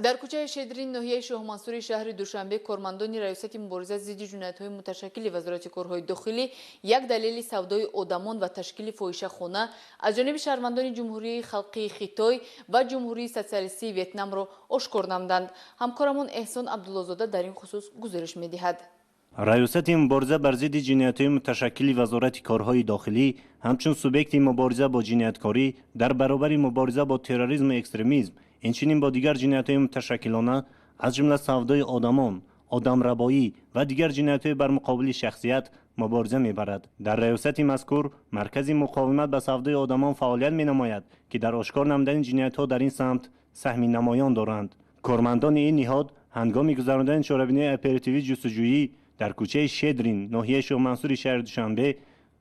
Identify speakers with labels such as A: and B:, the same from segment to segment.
A: Дар кӯчаи Шедрин ноҳияи Шоҳмансури шаҳри Душанбе кормандони Раёсати мубориза зидди ҷиноятҳои муташаккили Вазорати корҳои дохилӣ як далели савдои одамон ва ташкили фоҳишахона аз ҷониби шаҳрвандони Ҷумҳурии Халқии Хитой ва Ҷумҳурии Социалистии Ветнамро ошкор намуданд. Ҳамкорамон Эҳсон Абдуллозода дар ин хусус гузориш медиҳад.
B: Раёсати мубориза бар зидди ҷиноятҳои муташаккили Вазорати корҳои дохилӣ ҳамчун субъекти мубориза бо ҷинояткорӣ дар баробари мубориза бо терроризму экстремизм, инчунин бо дигар ҷиноятҳои муташаккилона, аз ҷумла савдои одамон, одамрабоӣ ва дигар ҷиноятҳои бар муқобили шахсият мубориза мебарад. Дар раёсати мазкур Маркази муқовимат ба савдои одамон фаъолият менамояд, ки дар ошкор намудани ҷиноятҳо дар ин самт саҳми намоён доранд. Кормандони ин ниҳод ҳангоми гузарондани чорабиниҳои оперативӣ ҷустуҷӯӣ дар кӯчаи Шедрин ноҳияи Шоҳмансури шаҳри Душанбе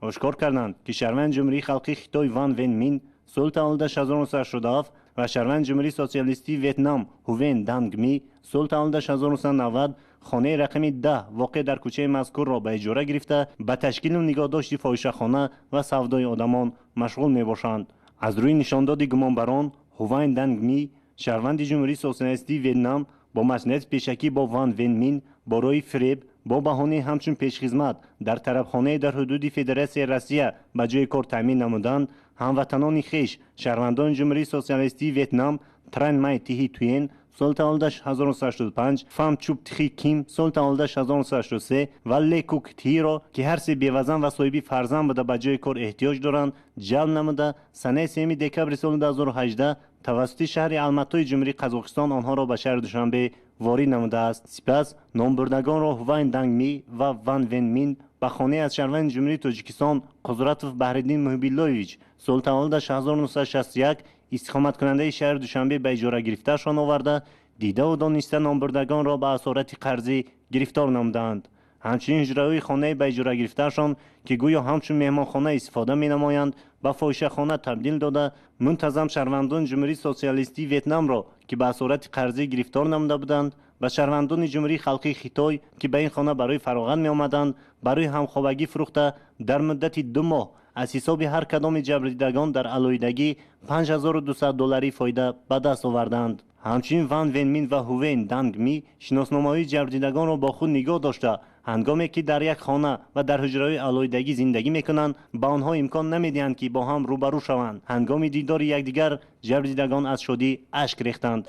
B: ошкор карданд, ки шаҳрванди Ҷумҳурии Халқии Хитой Ван Вен Мин соли таваллудаш 1987 ва шаҳрванди Ҷумҳурии Социалистии Ветнам Ҳувен Данг Ми соли таваллудаш 1990 хонаи рақами 10 воқеъ дар кӯчаи мазкурро ба иҷора гирифта, ба ташкилу нигоҳдошти фоҳишахона ва савдои одамон машғул мебошанд. Аз рӯи нишондоди гумонбарон, Ҳувайн Данг Ми, шаҳрванди Ҷумҳурии Социалистии Ветнам, бо маслиҳати пешакӣ бо Ван Вен Мин бо роҳи фиреб бо баҳонаи ҳамчун пешхизмат дар тарабхонае дар ҳудуди Федератсияи Россия ба ҷои кор таъмин намуданд, ҳамватанони хеш, шаҳрвандони Ҷумҳурии Социалистии Ветнам Тран Май Тиҳи Туен соли таваллудаш 1985, Фам Чуп Тихи Ким соли таваллудаш 1983 ва Ле Кук Тиҳиро, ки ҳар се бевазан ва соҳиби фарзанд буда ба ҷои кор эҳтиёҷ доранд, ҷалб намуда, санаи 3 декабри соли 2018 тавассути шаҳри Алматои Ҷумҳурии Қазоқистон онҳоро ба шаҳри Душанбе ворид намудааст. Сипас номбурдагонро Ҳувайн Данг Ми ва Ван Вен Мин ба хонае аз шаҳрванди Ҷумҳурии Тоҷикистон Қудратов Баҳриддин Муҳибиллоевич соли таваллудаш 1961, истиқоматкунандаи шаҳри Душанбе ба иҷора гирифтаашон оварда, дидаву дониста номбурдагонро ба асорати қарзӣ гирифтор намуданд. Ҳамчунин ҳуҷраҳои хонаи ба иҷора гирифтаашон, ки гӯё ҳамчун меҳмонхона истифода менамоянд, ба фоҳишахона табдил дода, мунтазам шаҳрвандони Ҷумҳурии Социалистии Ветнамро, ки ба асорати қарзӣ гирифтор намуда буданд, ба шаҳрвандони Ҷумҳурии Халқии Хитой, ки ба ин хона барои фароғат меомаданд, барои ҳамхобагӣ фурӯхта, дар муддати 2 моҳ аз ҳисоби ҳар кадоми ҷабрдидагон дар алоҳидагӣ 5200 долларӣ фоида ба даст оварданд. Ҳамчунин Ван Венмин ва Ҳувен Данг Ми шиносномаҳои ҷабрдидагонро бо худ нигоҳ дошта, ҳангоме ки дар як хона ва дар ҳуҷраҳои алоҳидагӣ зиндагӣ мекунанд, ба онҳо имкон намедиҳанд, ки бо ҳам рӯбарӯ шаванд. Ҳангоми дидори якдигар ҷабрдидагон аз шодӣ ашк рехтанд.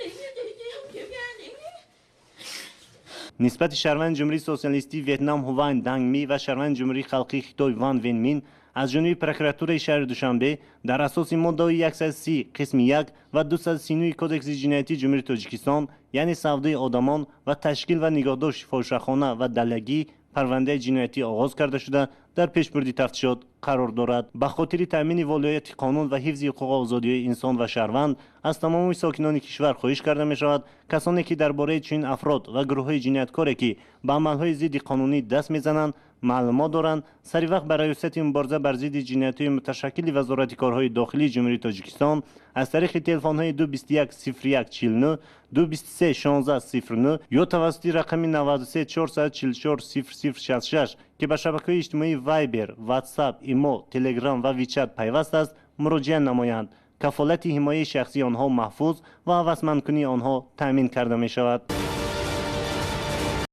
B: Нисбати шаҳрванди Ҷумҳурии Социалистии Ветнам Ҳувайн Данг Ми ва шаҳрванди Ҷумҳурии Халқии Хитой Ван Вен Мин аз ҷониби прокуратураи шаҳри Душанбе дар асоси моддаҳои 130 қисми 1 ва 239 Кодекси ҷиноятии Ҷумҳурии Тоҷикистон, яъне савдои одамон ва ташкил ва нигоҳдошти фоҳишахона ва далагӣ, парвандаи ҷиноятӣ оғоз карда шуда, дар пешбурди тафтишот қарор дорад. Ба хотири таъмини волоияти қонун ва ҳифзи ҳуқуқу озодиҳои инсон ва шаҳрванд аз тамоми сокинони кишвар хоҳиш карда мешавад, касоне ки дар бораи чунин афрод ва гурӯҳҳои ҷинояткоре, ки ба амалҳои зидди қонунӣ даст мезананд, маълумот доранд, сари вақт ба Раёсати мубориза бар зидди ҷиноятҳои муташаккили Вазорати корҳои дохилии Ҷумҳурии Тоҷикистон аз тариқи телефонҳои 221 01 49, 223 16 09 ё тавассути рақами 93 444 00 66, ки ба шабакаҳои иҷтимоии Viber, WhatsApp, Имо, Telegram ва WeChat пайваст аст, муроҷиат намоянд. Кафолати ҳимояи шахсии онҳо маҳфуз ва ҳавасмандкунии онҳо таъмин карда мешавад.